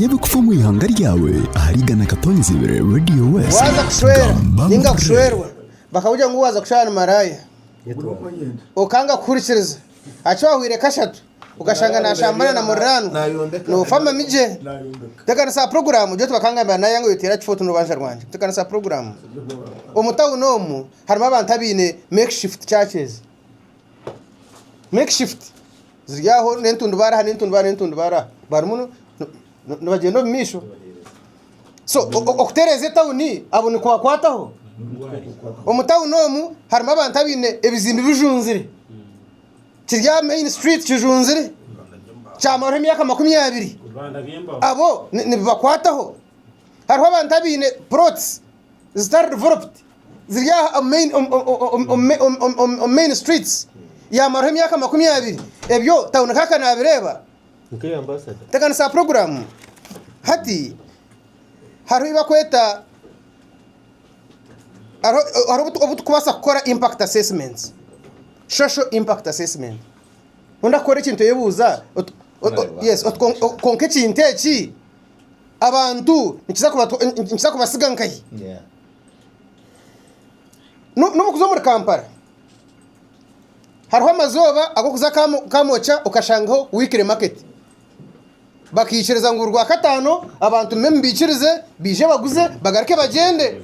Manya ebikufa omu ihanga ryawe ahari 100.2 Radio West. Waaza kushwera Gamba ninga mpurire. kushwerwa bakakugira ngu waaza kushwera ni maraaya okanga kuhurikiriza hati wahwire kashatu okashanga nashambana na muriraanwa noofa amamigye. Tekanisa aha puroguraamu ogire oti bakangambira nayanga oyeteera kifo oti n'orubanja rwangye. Tekanisa aha puroguraamu. Omu tawuni omu harimu abantu abaine makeshift churches. Makeshift ziri aho n'entundubaare aha n'entundubaare n'entundubaare aha barimu nibagyenda omu maisho. So okutereeza etawuni abo nikubakwataho? Omu tawuni omu harimu abantu abaine ebizimbe bijunzire, kiri aha main street kijunzire kyamaraho emyaka 20, abo nibibakwataho? Hariho abantu abaine plots zitari developed ziri aha omu main, omu- omu- omu- omu- omu- omu- omu main streets yamaraho emyaka 20 ebyo tawuni kaka nabireeba Nk'eya ambassador. tekanisa puroguramu hati hariho ebi bakweta hariho hariho obu obu tukubaasa kukora impact assessments social impact assessment onda kukora ekintu oyebuuza oti o- o- yes oti kwon- kwonka ekintu eki abantu nikiza nikiza kubasiga nkahi? N'obu okuza omuri Kampala, hariho amazooba ag'okuza Kamwokya okashangaho weekly market. Bakaikiriza ngu buri Rwakataano abantu mube mubaikirize baije baguze bagaruke bagyende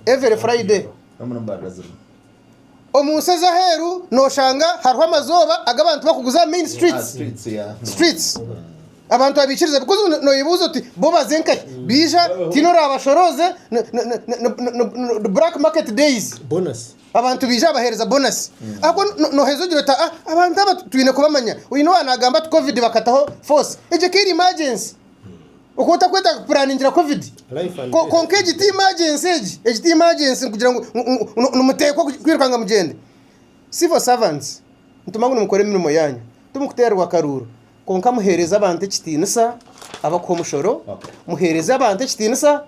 every Friday. Omu nsi ez'aheeru nooshanga hariho amazooba agu abantu barikuguza aha main streets, streets. Abantu babiikiriza because nooyebuuza oti bo baze nkahi? Baija tihaine oraabashorooze ni black market days. Bonus. Abantu baija babaheereza bonus. Ahabw'okuba nooheza ogira oti ah abantu aba twine kubamanya. Oine owaaba naagamba ati covid bakataho force. Egyo eka eri emergency. Okaba otakwetaaga kupuraningira covid. Life and Ko- death. Kwonka egi ti emergency egi. Egi ti emergency kugira ngu ngu- ngu nimuteekwa kwirukanga mugyende. Civil servants, nituma ngu nimukora emirimo yaanyu, timukuteererwa akaruuru. Kwonka muheereze abantu ekitiinisa abakuha omushoro, Okay. muheereze abantu ekitiinisa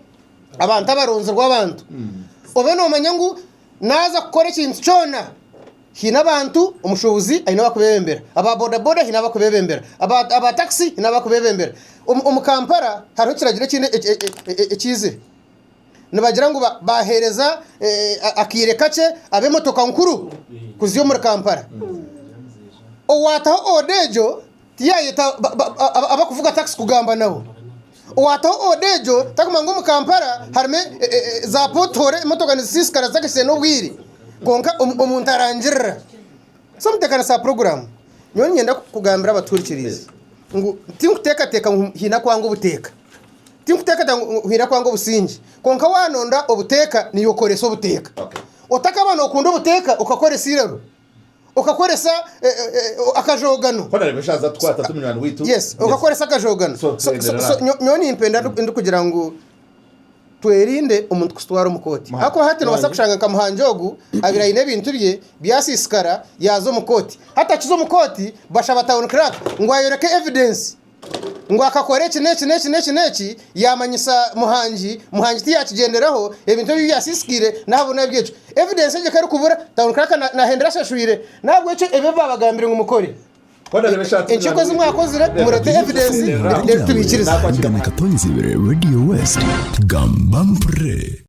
abantu abaronzirwe abantu. Obe noomanya ngu naaza kukora ekintu kyona, Haine abantu, omushuubuzi aine abakubebembera, aba bodaboda haine abakubebembera, aba aba takisi haine abakubebembera. Omu omu Kampala hariho ekiragiro ekindi ekiizire, nibagira ngu baheereza akaire kakye ab'emotoka nkuru kuzya omuri Kampala. Owaataho oda egyo tiyayeta abakuvuga takisi kugamba nabo. Owaataho oda egyo tarikumanya ngu omu Kampala harimu za pothole emotoka nizisiisikara zitakahikire n'obwire kwonka omuntu arangirira. So omuteekanisa wa puroguraamu nyowe niinyenda kugambira abatuhurikiriize ngu tinkuteekateeka ngu haine akwanga obuteeka, tinkuteekateeka ngu haine akwanga obusingye kwonka waanonda obuteeka niiwe okoresa obuteeka. Otakaba nookunda obuteeka okakoresa eiraro. Okakoresa akajogano. Honorable Shaza tukwata tu munywani waitu. Yes, okakoresa akajogano. So, So, so, so, nyo- nyowe nimpenda ndi- ndikugira ngu twerinde omuntu kusitwara omu kooti. Ahakuba hati nobaasa kushanga nka Muhangi ogu abaire aine ebintu bye byasiisikara yaaza omu kooti. Hati akiza omu kooti bashaba town clerk ngu ayoreke evidence. Ngu akakora eki n'eki n'eki n'eki n'eki, yaamanyisa Muhangi, Muhangi tiyaakigyenderaho, ebintu ebi byasiisikaire n'ahabw'obu n'ahabw'ekyo. Evidence egyo ku erikubura, Town Clerk naahendera ashashwire. N'ahabw'ekyo ebi ebi baabagambire ngu mukore, enkiiko ezi mwakozire, mureete evidence reero tubiikirize. Igana Katonzibire Radio West, gamba mpurire.